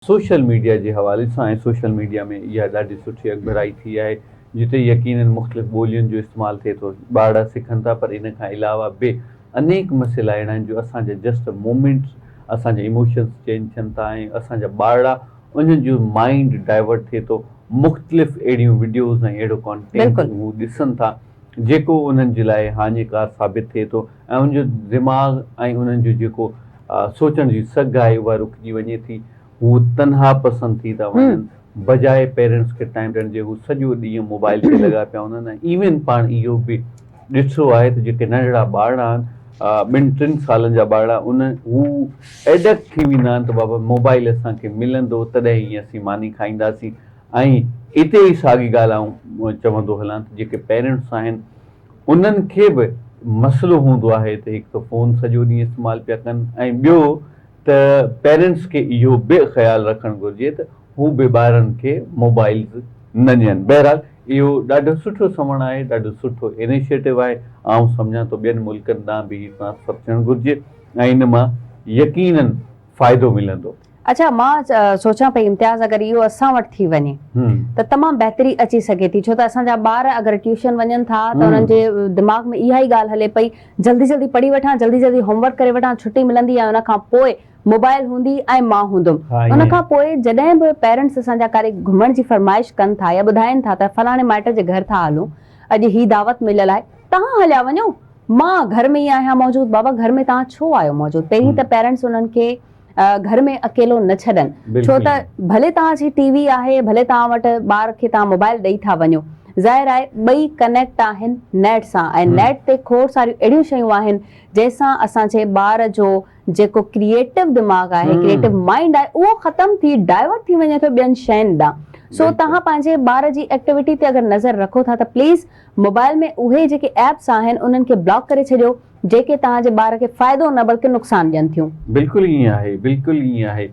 Social media جي حوالي سان ۽ سوشل ميڊيا ۾ اها ڏاڍي سٺي اڳڀرائي ٿي آهي جتي يقينن مختلف ٻولين جو استعمال ٿئي ٿو ٻارڙا سکن ٿا پر ان کان علاوه به انيڪ مسئلا اهڙا آهن جو اسان جا جسٽ مومينٽس اسان جا ايموشنس چينج ٿين ٿا ۽ اسان جا ٻارڙا انهن جو مائينڊ ڊائيورٽ ٿئي ٿو مختلف اهڙيون وڊيوز ۽ اهڙو ڪانٽينٽ هو ڏسن ٿا جيڪو انهن جي لاء هاڃيڪار ثابت ٿئي ٿو ۽ انهن جو دماغ ۽ انهن جو جيڪو سوچڻ جي سگهه آهي اها رڪجي وڃي ٿي، هو تنها پسند ٿي ٿا وڃن، بجاء پيرنٽس کي ٽائيم ڏيڻ جي هو سڄو ڏينهن موبائل تي لڳا پيا هوندا آهن ۽ ايون پاڻ اهو به ڏٺو آهي ته جيڪي ننڍڙا ٻارڙا آهن ٻن ٽن سالن جا ٻارڙا ان هو ايڊڪٽ ٿي ويندا آهن ته بابا موبائل اسان کي ملندو تڏهن ئي اسين ماني کائينداسين ۽ اتي ئي ساڳي ڳالهه آئون چوندو هلان ته جيڪي پيرنٽس آهن انهن کي به مسئلو هوندو آهي ته هڪ ته فون سڄو ڏينهن استعمال پيا ڪن ۽ ٻيو ته پيرنٽس کي اهو به خيال رکڻ گهرجي ته هو به ٻارن کي موبائلز نه ڏين. بهرحال اهو ڏاڍو سٺو سنوڻ آهي، ڏاڍو سٺو انيشيٽو آهي، آئون سمجهان ٿو ٻين ملڪن ڏانهن به هي ٽرانسفر ٿيڻ گهرجي ۽ ان مان يقينن فائدو ملندو. اڇا مان سوچان پئي امتياز اگر اهو اسان وٽ ٿي وڃي ته تمام بهتري اچي سگهي ٿي ڇو ته اسان جا ٻار اگر ٽيوشن وڃن ٿا ته انهن جي دماغ ۾ اها ئي ڳالهه هلي پئي جلدي جلدي پڙهي وٺان جلدي جلدي هوم ورڪ ڪري وٺان ڇٽي ملندي ۽ ان کان پوء موبائل هوندي ۽ مان هوندم ان کان پوء جڏهن به پيرنٽس اسان جا ڪاري گهمڻ جي فرمائش ڪن ٿا يا ٻڌائين ٿا ته فلاڻي مائٽ جي گهر ٿا هلون اڄ هي دعوت مليل آهي توهان هليا وڃو مان گهر ۾ ئي آهيان موجود بابا گهر ۾ توهان ڇو آهيو موجود پهرين ته پيرنٽس انهن کي گهر ۾ اڪيلو نه ڇڏن ڇو ته ڀلي توهان جي ٽي وي آهي ڀلي توهان وٽ ٻار کي توهان موبائل ڏئي ٿا وڃو ظاهر آهي ٻئي ڪنيڪٽ آهن نيٽ سان ۽ نيٽ تي کوڙ ساريون اهڙيون شيون آهن جنهن سان اسان جي ٻار جو جيڪو ڪريئيٽو دماغ آهي ڪريئيٽو مائنڊ آهي اهو ختم ٿي ڊائيورٽ ٿي وڃي ٿو ٻين شين ڏانهن سو توهان پنهنجي ٻار جي ايڪٽيوٽي تي اگر نظر رکو ٿا ته پليز موبائل ۾ اهي جيڪي ايپس آهن انهن کي بلاڪ ڪري ڇڏيو جيڪي توهان جي ٻار کي فائدو نه بلڪه نقصان ڏين ٿيون. بلڪل ائين آهي بلڪل ائين آهي.